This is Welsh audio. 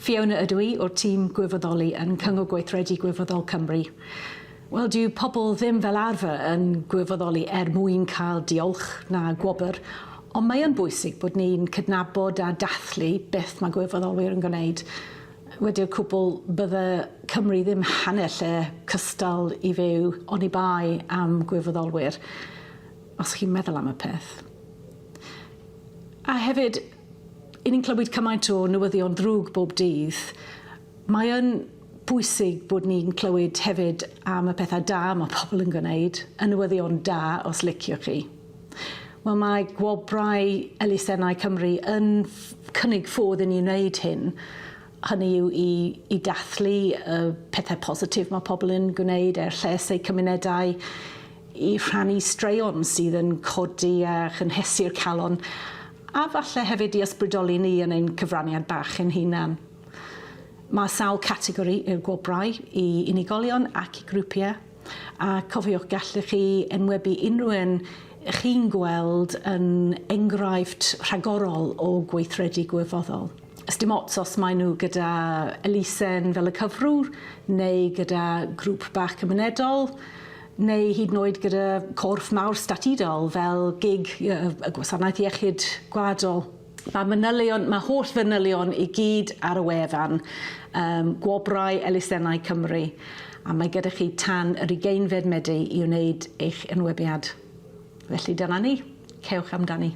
Fiona ydw i o'r tîm gwirfoddoli yn Cyngor Gweithredu Gwirfoddol Cymru. Wel, dyw pobl ddim fel arfer yn gwirfoddoli er mwyn cael diolch na gwobr, ond mae yn bwysig bod ni'n cydnabod a dathlu beth mae gwirfoddolwyr yn gwneud. Wedi'r cwbl, bydde Cymru ddim hanner lle cystal i fyw oni bai am gwirfoddolwyr, os chi'n meddwl am y peth. A hefyd, 'yn ni'n clywed cymaint o newyddion ddrwg bob dydd, mae yn bwysig bod ni'n clywed hefyd am y pethau da mae pobl yn gwneud, y newyddion da os liciwch chi. Wel mae Gwobrau Elusennau Cymru yn cynnig ffordd i ni wneud hyn, hynny yw i i dathlu y pethau positif mae pobl yn gwneud er lles eu cymunedau, i rhannu straeon sydd yn codi a chynhesu'r calon, a falle hefyd i ysbrydoli ni yn ein cyfraniad bach ein hunan. Mae sawl categori i'r gwobrau, i unigolion ac i grwpiau, a cofiwch gallwch chi enwebu unrhyw un chi'n gweld yn enghraifft rhagorol o gweithredu gwirfoddol. Sdim ots os maen nhw gyda elusen fel y cyfrwr, neu gyda grŵp bach cymunedol, neu hyd yn oed gyda corff mawr statudol fel gig, y Gwasanaeth Iechyd Gwladol. Mae manylion, mae holl fanylion i gyd ar y wefan, um, Gwobrau Elusennau Cymru, a mae gyda chi tan yr ugeinfed Medi i wneud eich enwebiad. Felly dyna ni, cewch amdani.